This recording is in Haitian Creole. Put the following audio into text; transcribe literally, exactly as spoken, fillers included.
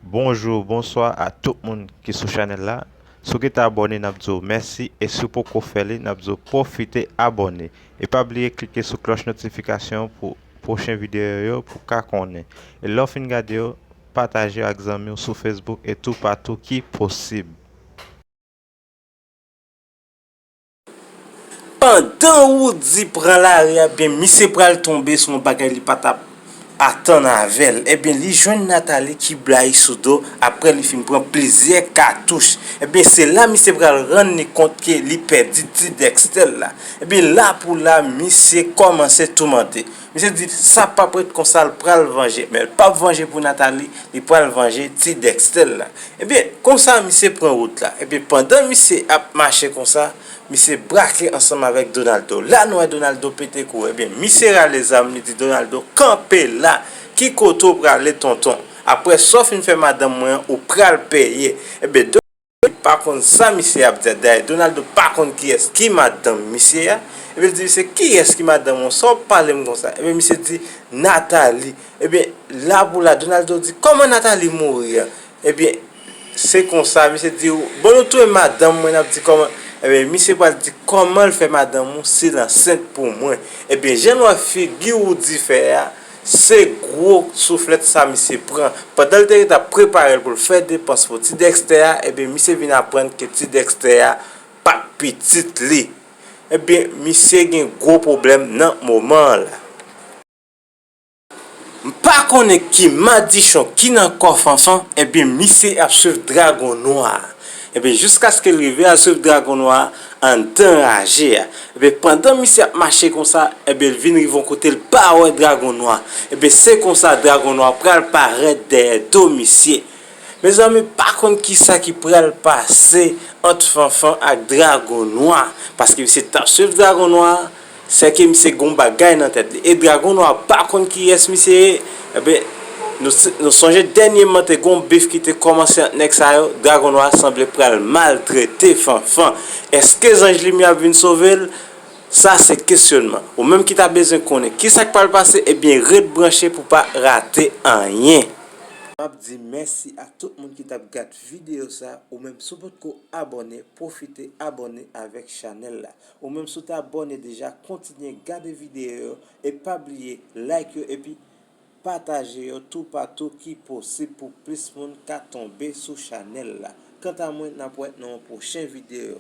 Bonjou, bonswa a tout moun ki sou chanèl la. Si w gentan abòne, n ap di w mèsi, e si w poko fè li, n ap di w pwofite abòne. E pa bliye klike sou klòch notifikasyon pou pwochen videyo yo pou w ka konnen. E lè w fin gade yo, pataje yo ak zanmi w sou Facebook e toupatou ki posib. Pandan Roody pran lari a, byen, misye pral tonbe sou yon bagay li pa t ap atann avè l. Ebyen, li jwenn Nathalie ki blayi sou do apre li fin pran plizyè katouch. Ebyen, se la misye pral rann li kont ke li pèdi ti Dexter la. Ebyen, la pou la, misye kòmanse toumante. Misye di sa p ap ret konsa, l pral vanje. Men l p ap vanje pou Nathalie, li pral vanje ti Dexter la. Ebyen, konsa misye pran wout la. Ebyen, pandan misye ap mache konsa, misye brake ansanm avèk Donaldo. La nou wè Donaldo pete kouri. Ebyen, misye rale zam, li di Donaldo, "Kanpe la! Ki kote w prale, tonton? Apre sa w fin fè madanm mwen an, ou pral peye." Ebyen, Donaldo pa konn sa misye ap di a. Dayè, Donaldo pa konn kiyès ki madanm misye a. Ebyen, li di misye, "Kiyès ki madanm ou? Sa w ap pale m konsa?" Ebyen, misye di, "Nathalie." Ebyen, la pou la, Donaldo di, "Kòman Nathalie mouri a?" Ebyen, se konsa, misye di, "Bon, nou touye madanm mwen, n ap di kòman?" Ebyen, misye pral di, "Kòman l fè madanm ou si l ansent pou mwen?" Ebyen, jan nou wè figi Roody fè a, se gwo souflèt sa misye pran. Pandan l te ret ap prepare l pou l fè depans pou ti Dexter a, ebyen, misye vin aprann ke ti Dexter a pa t pitit li. Ebyen, misye gen gwo pwoblèm nan moman an la. M pa konnen ki madichon ki nan kò Fanfan, ebyen, misye ap swiv Dragon Nwa a. Ebyen, jiskaske l rive al swiv Dragon Nwa a anndan raje a. Ebyen, pandan misye ap mache konsa, ebyen, l vin rive yon kote l pa wè Dragon Nwa. Ebyen, se konsa Dragon Nwa pral parèt dèyè do misye. Mezanmi, pa konn kisa ki pral pase ant Fanfan ak Dragon Nwa, paske misye t ap swiv Dragon Nwa a, sèke misye gon bagay nan tèt li. E Dragon Nwa pa konn kiyès misye ye. Ebyen, nou, nou sonje dènyèman te gon bif ki te kòmanse ant nèg sa yo, Dragon Nwa sanble pral maltrete Fanfan. Èske zanj limyè ap vin sove l? Sa se kesyonman. Ou menm ki ta bezwen konnen kisa k pral pase, ebyen, ret branche pou pa rate anyen. M ap di mèsi a tout moun ki t ap gad videyo sa. Ou menm, si w potko abòne, pwofite abòne avèk chanèl la. Ou menm, si w te abòne deja, kontinye gade videyo yo e pa bliye like yo epi pataje yo toupatou ki posib pou plis moun ka tonbe sou chanèl la. Kanta mwen, n ap wè nan yon pwochen videyo.